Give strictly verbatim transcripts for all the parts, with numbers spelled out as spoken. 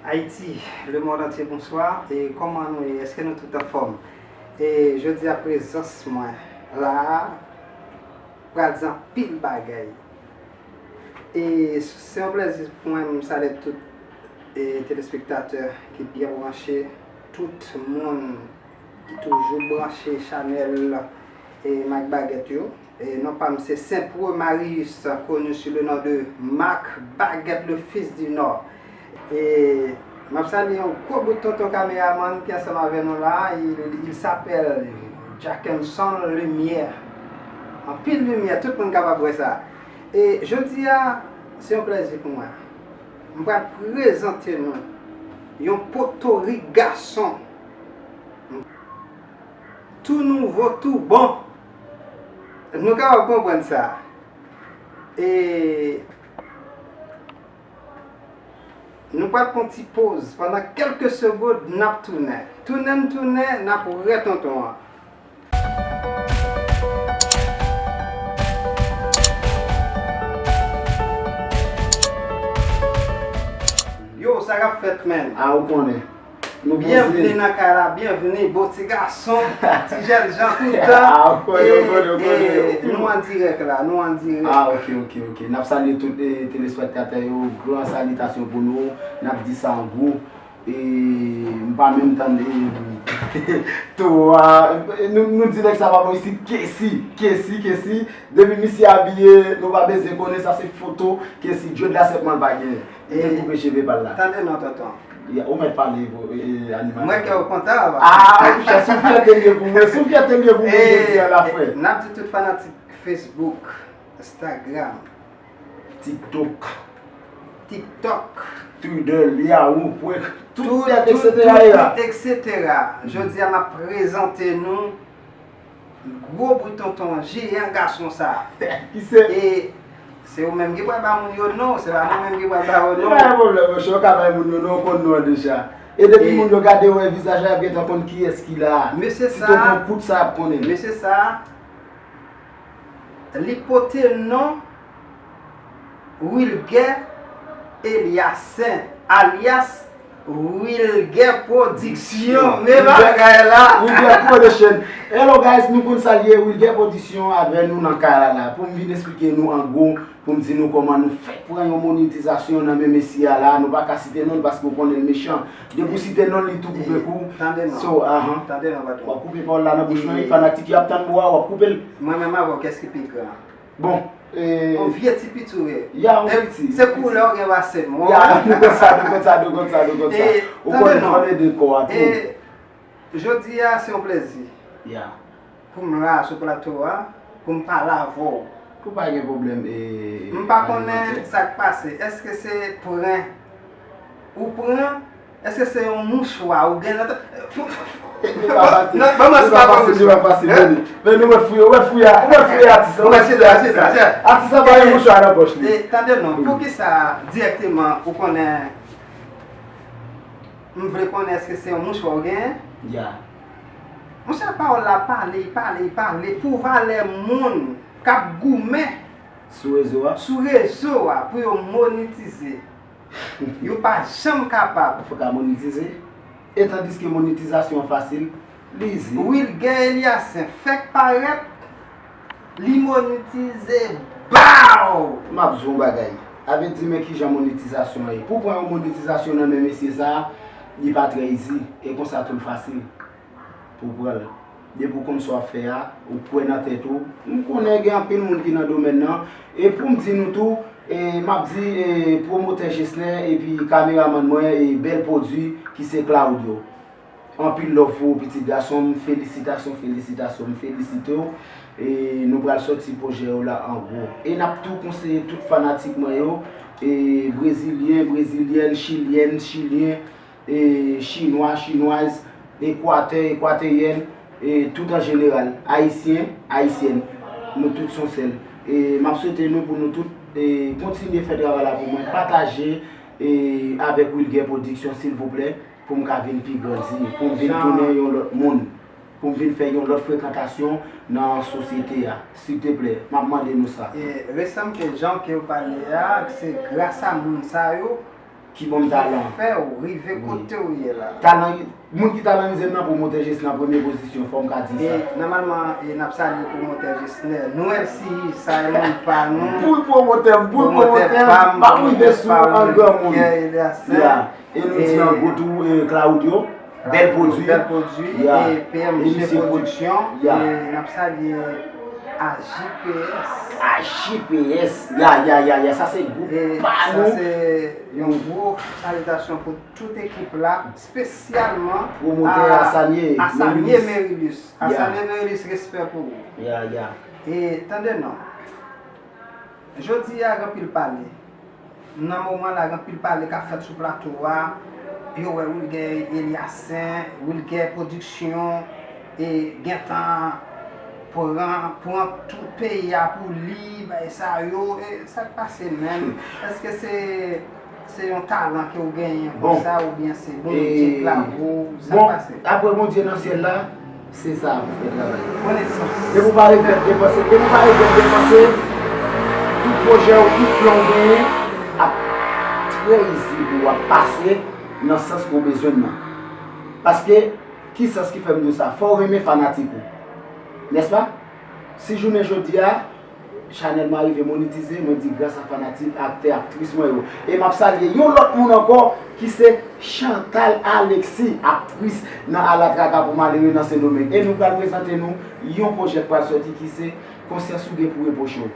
Ayiti, lemonn antye, bonswa. E kòman nou ye? Èske nou tout anfòm? E jodi a, prezans mwen la a pral di anpil bagay. E se yon plèzi pou mwen, m salye tout e telespektatè ki byen branche, tout moun ki toujou branche chanèl e Mak Bagèt yo. E non pa m se Saint Preux Marius, connu sous le nom de Mak Bagèt, le fils du Nord. E m ap salye yon gwo bout tonton kameramann ki ansanm avè nou la. Il, il s'appelle Jackenson Lumière. Anpil limyè, tout moun kapab wè sa. E jodi a, se yon plèzi pou mwen. M pral prezante nou yon potorik gason. Tou nouvo, tou bon. Nou kapab konprann sa. E nou pral pran ti poz pandan kèlke segond, n ap tounen. Tounen n tounen, n ap wè tonton an. Yo, sa k ap fèt, menn? A, ou konnen. Nou byenvni nan kay la, byenvni, bon ti gason, ti jènjan tout tan. A, ou konnen, ou konnen, ou konnen. E, e, nou an dirèk la, nou an dirèk. A, ok, ok, ok. N ap salye tout, e, telespektatè yo, gran salitasyon pou nou. N ap di sa an gwo. E, m pa menm tann, e, tou a, nou, nou di nèg sa pa bon isit, kesi, kesi, kesi. Depi misye abiye, nou pa bezwen konnen sa se foto, kesi, djòd la sèlman l pa genyen. Li te koupe cheve pa l la. Tande non, tonton. Ya, ou mèt pale, e, e, animatè. Mwen kè w kontan, ava. A, monchè, sou fyète l ye pou mwen, sou fyète l ye pou mwen, jodi a la, frè. N ap di tout fanatik Facebook, Instagram, TikTok, TikTok, Twitter, Yahoo, prank, tout, tout, et cetera, tout, tout, et cetera. Jodi a, m ap prezante nou gwo bout tonton, jeyan gason sa. Ki se? E se ou menm ki pral ba moun yo non, se pa nou menm ki pral ba yo non. Pa gen pwoblèm, monchè, ou ka bay moun yo non, ou konn non an deja. E depi moun yo gade wè vizaj la, y ap gentan konn kiyès ki la. Mesye sa, ti tonton kout sa ap konnen. Mesye sa, li pote non Wilguer Eliassaint, alyas Wilguer Production. Men bagay la. Wilguer Production. Hello guys, nou konn sa l ye, Wilguer Production avè nou nan kay la la. Pou m vin eksplike nou an gwo, pou m di nou kòman nou fèk pran yon monetizasyon nan men mesye a la. Nou pa ka site non l paske w konnen l mechan. Depi w site non l, li tou koupe kou. Tande non. So, ahan. Tande non, patwon. W ap koupe pawòl la nan bouch mwen, wi, fanatik yo ap tann mo a, w ap koupe l. Mwen menm avè w, kiyès ki pi gran? Bon, e, yon vye ti piti w ye. Ya, yon piti. Se koulè w gen pase m. Ya, nou konn sa, nou konn sa, nou konn sa, nou konn sa. Ou konnen fò n ede kò a tou. E, jodi a, se yon plèzi. Ya. Pou m la sou plato a, pou m pale avè w. Pou pa gen pwoblèm, e, animatè. M pa konnen sa k pase. Èske se pran ou pran? Èske se yon mouchwa ou gen nan tèt? Li pa fasil. Non, ban m espas pa fasil, li pa fasil, men li. Men nou wè fouye, ou wè fouye a, ou wè fouye atis la, ou wè fouye atis la. Atis la pa gen mouchwa nan pòch li. E, tande non, poukisa dirèkteman ou konnen m vle konnen èske se yon mouchwa ou genyen? Ya. Monchè, pawòl la pale, pale, pale pou valè moun k ap goumen sou rezo a, sou rezo a pou yo monetize. Yo pa janm kapab. Fòk a monetize. E tandiske monetizasyon an fasil, li izi. Wilguer Eliassaint fèk parèt, li monetize, baw! M ap di w yon bagay. A vle di, men kijan monetizasyon an ye. Pou pran yon monetizasyon nan men mesye sa a, li pa trè izi. E konsa tou l fasil pou w pran l. Depi w konn sa w ap fè a, ou kwè nan tèt ou. M konnen gen anpil moun ki nan domèn nan. E pou m di nou tou, e, m ap di, e, pwomotè Jesner epi kameramann mwen, e, bèl pwodui ki se Claudio. Anpil love pou ou, pitit gason m. Felisitasyon, felisitasyon. M felisite w. E nou pral sòti pwojè yo la an gwo. E n ap tou konseye tout fanatik mwen yo, e, brezilyen, brezilyèn, chilyèn, chilyen, e, chinwa, chinwaz, ekwatè, ekwateryèn, e tout an jeneral, ayisyen, ayisyèn, nou tout se yon sèl. E m ap swete nou pou nou tout, e, kontinye fè travay la pou mwen, pataje, e, avèk Wilguer Production, silvouplè, pou m ka vin pi grandi, pou m vin tounen yon lòt moun, pou m vin fè yon lòt frekantasyon nan sosyete a. Silteplè, m ap mande nou sa. E resanm ke jan ke w pale a, se gras a moun sa yo, Ki bon talan. Fè w rive kote w ye la. Talan, moun ki talanize m nan, pwomotè Jesner nan premye pozisyon, fò m ka di sa. E nòmalman, e n ap salye pwomotè Jesner. Nou wè si sa e moun pa nou. Boul pwomotè m, boul pwomotè m, m ap rive sou an granmoun. Yeah. E nou di an gwo tou, e, Claudio, bèl pwodui. Bèl pwodui, e P M G Production, e n ap salye A J P S. A J P S, ya, ya, ya, ya, sa se gwoup pa nou. E sa se yon gwo salitasyon pou tout ekip la, espesyalman pwomotè Asamie Merilus. Asamie Merilus, respè pou ou. Ya, ya. E tande non, jodi a gen anpil pale. Nan moman la, gen anpil pale k ap fèt sou plato a. Yo wè Wilguer Eliassaint, Wilguer Production, e gentan pran, pran tout peyi a pou li, bagay sa yo. E sa k pase menm? Èske se, se yon talan ke w genyen konsa, oubyen se Bondye k lave w? Sa k pase? Bon, apre Bondye nan syèl la, se sa pou fè travay. Konesans. Depi w pa regrèt depanse, depi w pa regrèt depanse, tout pwojè w, tout plan w genyen ap trè izi pou w ap pase nan sans ke w bezwen l nan. Paske, ki sans ki fè m di w sa? Fò w renmen fanatik ou. Nèspa? Si jounen jodi a, chanèl mwen rive monetize, mwen di gras a fanatik, aktè, aktris mwen yo. E m ap salye yon lòt moun ankò, ki se Chantal Alexis, aktris nan Alatraka pou Malere nan Sendomeng. E nou pral prezante nou yon pwojè k pral sòti ki se Konsyans ou gen pou repwoche w.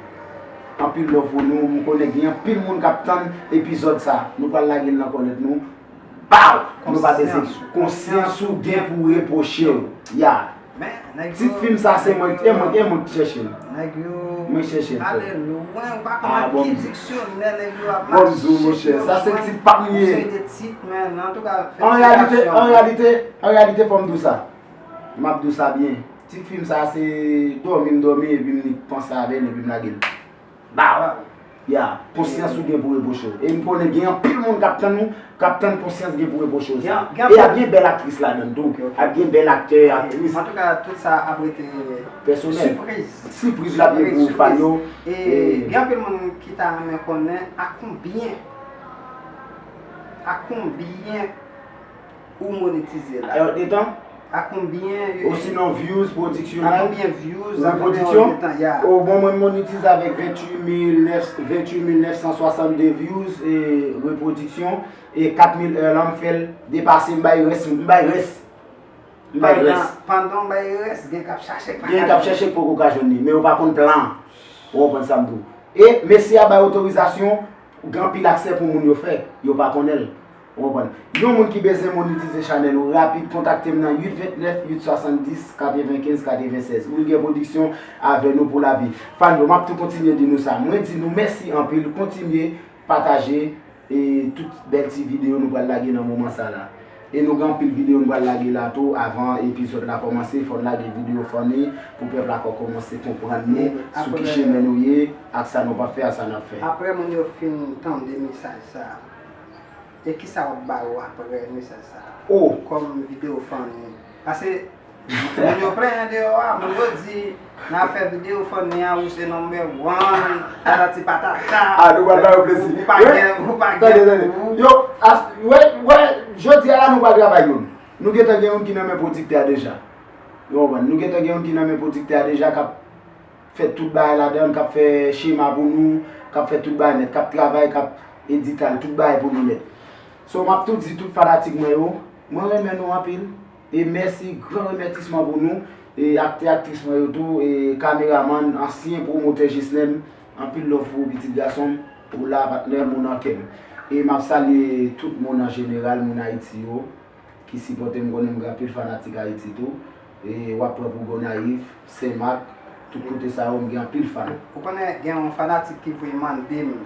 Anpil love pou nou, m konnen gen anpil moun k ap tann epizòd sa. Nou pral lage l nan kòlèt nou. Baw! Nou pa bezwen. Konsyans ou gen pou repwoche w. Ya. Tit fim sa se mwen, e mwen, e mwen ki chèche l. Nèg yo ale lwen, ou pa konn ki diksyonè nèg yo ap mache. Bon, m di w, monchè, sa se tit pa m li ye. An reyalite, an reyalite, an reyalite, fò m di w sa. M ap di w sa byen. Tit fim sa se dòmi m dòmi epi m panse avè l epi m lage l. Baw! Ya, konsyans ou gen pou repwoche w. E m konnen gen anpil moun k ap tann ou, k ap tann konsyans gen pou repwoche w sa. E ap gen bèl aktris ladan l tou. Ap gen bèl aktè, aktris. Antouka, tout sa ap rete pèsonèl. Sipriz. Sipriz l ap ye pou fan yo. E gen anpil moun ki ta renmen konnen a konbyen, a konbyen ou monetize la? Heure de temps? A konbyen? Osinon views, pwodiksyon. A konbyen views? Repwodiksyon? O, bon, mwen monetize avèk venntuit mil nèf, venntuit mil nèf san swasannde views, e repwodiksyon, e kat mil è la m fè l depase, m bay rès, m bay rès. M bay rès. Pandan, pandan w bay rès, gen k ap chache k pa ka jwenn. Gen k ap chache k poko ka jwenn li, men yo pa konn plan an. Ou konprann sa m di w? E mesye a bay otorizasyon, gen anpil aksè pou moun yo fè, yo pa konnen l. Ou konprann? Yon moun ki bezwen monetize chanèl ou rapid, kontakte m nan uit vennèf, uit swasanndis, katrevenkenz, katrevensèz. Wilguer Production, avè nou pou lavi. Fan yo, m ap tou kontinye di nou sa. Mwen di nou mèsi anpil, kontinye pataje e tout bèl ti videyo nou pral lage nan moman sa la. E nou gen anpil videyo nou pral lage la tou avan epizòd la kòmanse. Fò n lage videyo funny pou pèp la ka kòmanse konprann nou sou ki chemen nou ye, ak sa nou p ap fè, ak sa n ap fè. Apre moun yo fin tande mesaj sa, e kisa w ap ba yo apre mesaj sa? Oh! Kòm videyo funny. Paske moun yo plenyen deyò a, moun yo di, nan afè videyo funny an, ou se number one, patati patata. Ah, nou pral ba yo plezi. Ou pa gen, ou pa gen. Tande, tande. Yo, as, wè, wè, jodi a la nou pral travay youn. Nou gentan gen youn ki nan men pwodiktè a deja. Ou konprann? Nou gentan gen youn ki nan men pwodiktè a deja k ap fè tout bagay ladan l, k ap fè chema pou nou, k ap fè tout bagay nèt, k ap travay, k ap edita l, tout bagay pou nou nèt. So, m ap tou di tout fanatik mwen yo, mwen renmen nou anpil. E mèsi, gran remèsisman pou nou. E aktè, aktris mwen yo tou, e kameramann, ansyen pwomotè Jesnèm, anpil love pou ou, pitit gason m. Ou la, patnè, moun an kè m. E m ap salye tout moun an jeneral, moun Ayiti yo ki sipòte m, konnen m gen anpil fanatik Ayiti tou. E w ap pran pou Gonayiv, Senmak, tout kote sa yo, m gen anpil fan. Ou konnen gen yon fanatik ki voye mande m,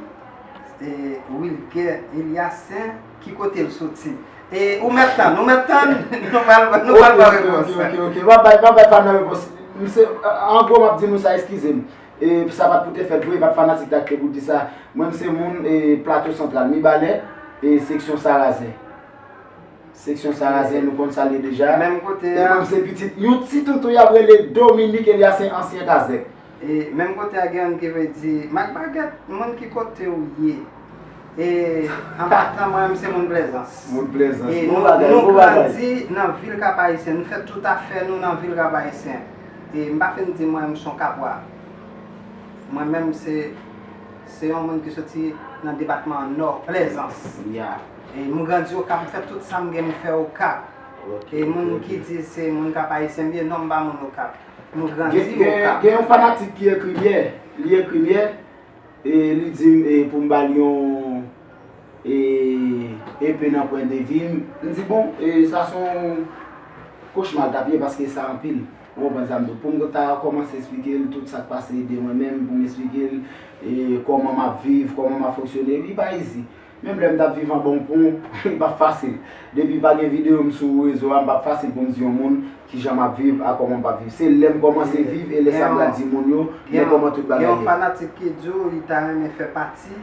e, Wilguer Eliassaint, ki kote l soti? E ou mèt tann, ou mèt tann, nou pral, nou pral ba w repons. Ok, ok, ok, ok. M ap bay, m ap bay fan nan repons. Misye, an gwo, m ap di nou sa, eskize m. E sa pa t pou te fèt vre, e pa t fanatik la ki te pou di sa. Mwen, m se moun, e, Plato Santral, Mibalè, e seksyon Sarazen. Seksyon Sarazen, nou konn sa l ye deja. Menm kote a. E mwen, m se pitit yon ti toutou y ap rele Dominique Eliassaint, ansyen kazèk. E menm kote a, gen youn ki vle di, Mak Bagèt, moun ki kote w ye? E, an patan, mwen menm se moun Plezans. Moun Plezans. E nou, nou grandi nan vil Kap Ayisyen. Nou fè tout afè nou nan vil Kap Ayisyen. E m pa fin di mwen menm se yon Kapwa. Mwen menm se se yon moun ki soti nan depatman Nò, Plezans. E m grandi Okap, m fè tout sa m gen m fè Okap. E moun ki di se moun Kap Ayisyen m ye, non, m pa moun Okap. M grandi Okap. Gen yon fanatik ki ekri m yè, li ekri m yè, e li di m e, pou m ba l yon e, epe nan pwen de vi m. M di bon, e, sa se yon kochma l t ap ye paske sa anpil. Ou konprann sa m di w? Pou m ta kòmanse esplike l tout sa k pase de mwen menm, pou m esplike l e, kòman m ap viv, kòman m ap fonksyone, li pa izi. Menm lè m t ap viv anba yon pon, li pa fasil. Depi pa gen videyo m sou rezo a, m p ap fasil pou m di yon moun kijan m ap viv, a kòman m p ap viv. Se lè m kòmanse viv e lè sa m pral di moun yo, men kòman tout bagay ye. Gen yon fanatik ki di w li ta renmen fè pati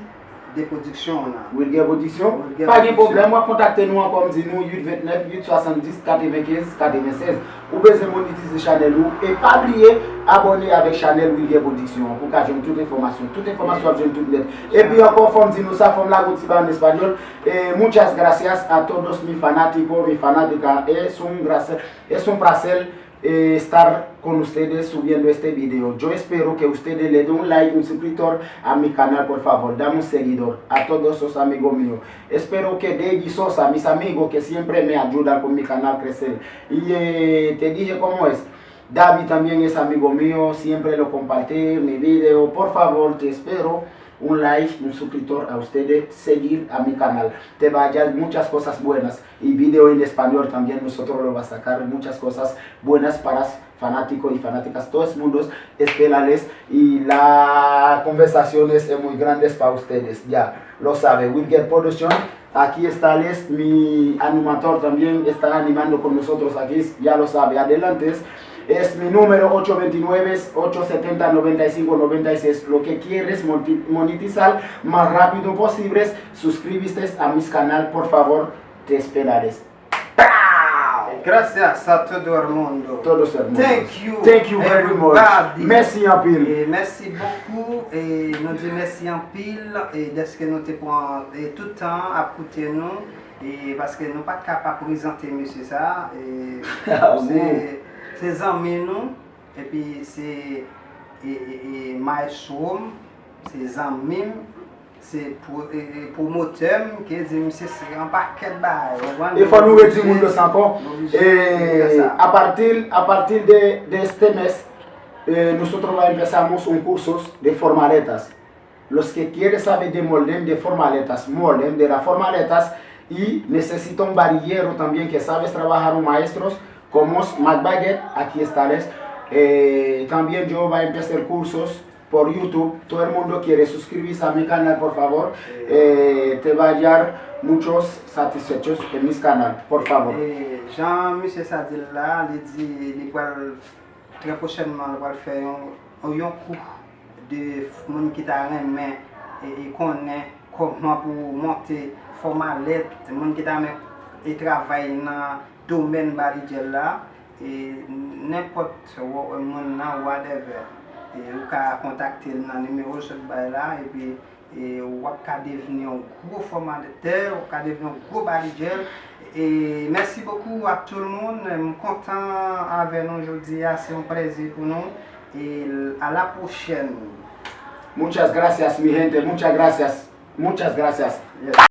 de pwodiksyon w nan. Wilguer Production. Pa gen pwoblèm, w ap kontakte nou ankò, m di nou uit vennèf, uit swasanndis, katrevenkenz, katrevennsèz. Ou bezwen monetize chanèl ou e pa bliye abòne avèk chanèl Wilguer Production an pou w ka jwenn tout enfòmasyon. Tout enfòmasyon w ap jwenn tout nèt. Epi ankò, fò m di nou sa, fò m lage yon ti bagay an espanyòl. E, muchas gracias a todos mi fanático, mi fanática. Es un gracia-, es un placer eh, estar con ustedes subiendo este video. Yo espero que ustedes le den un like, un suscriptor a mi canal, por favor. Dame un seguidor. A todos los amigos míos. Espero que Deji Sosa, mis amigos que siempre me ayudan con mi canal crecer. Y eh, te dije cómo es. David también es amigo mío, siempre lo comparte mi video. Por favor, te espero un like, un suscriptor a ustedes, seguir a mi canal. Te va a hallar muchas cosas buenas y video en español también, nosotros lo va a sacar muchas cosas buenas para fanáticos y fanáticas, todos mundos, espérales y las conversaciones es muy grandes para ustedes, ya lo sabe, Wilguer Production. Aquí está, él es mi animador también, está animando con nosotros aquí, ya lo sabe. Adelante, es mi número ocho veintinueve, ocho setenta, noventa y cinco, noventa y seis. Lo que quieres monti-, monetizar más rápido posible, suscríbete a mi canal, por favor, te esperaré. Gracias a todo el mundo. Todos el mundo. Thank you. Thank you very much. Everybody. Mèsi anpil. E mèsi bokou. E nou di mèsi anpil e dèske nou te pran e tout tan ap koute nou. E paske nou pa t ka pa prezante mesye sa. E se, se zanmi nou. Epi se e, e, e maestro m. Se zanmi m. Se pwo-, e, e, pwomotè m ke di misye se yon pakèt bagay, w konprann? E fò nou redi moun yo sa ankò. E, a partir, a partir de, de este mes, eh, nosotros va a empezamos un curso de formaletas. Los que quieren saber de molden de formaletas, molden de las formaletas, y necesita un barillero también que sabes trabajar un maestros como Mac Baguette, aquí está, eh, también yo va a empezar cursos por YouTube. Todo el mundo quiere suscribirse a mi canal, por favor. Eh, te va a hallar muchos satisfechos en mi canal, por favor. E jan misye sa di l la, li di li pral, trè pwochènman, li pral fè yon, yon kou de moun ki ta renmen e, e konnen kòman pou monte fòmalèt, moun ki ta renmen e travay nan domèn barijèl la, e nenpòt wo-, moun nan, whatever. E ou ka kontakte l nan nimewo l sot bay la, epi e w ap ka devni yon gwo fòmatè, w ap ka devni yon gwo barijèl. E mèsi bokou a tout le monde. M kontan avè nou jodi a, se yon plèzi pou nou. E a la pwochèn. Muchas gracias, mi gente. Muchas gracias. Muchas gracias. Yes.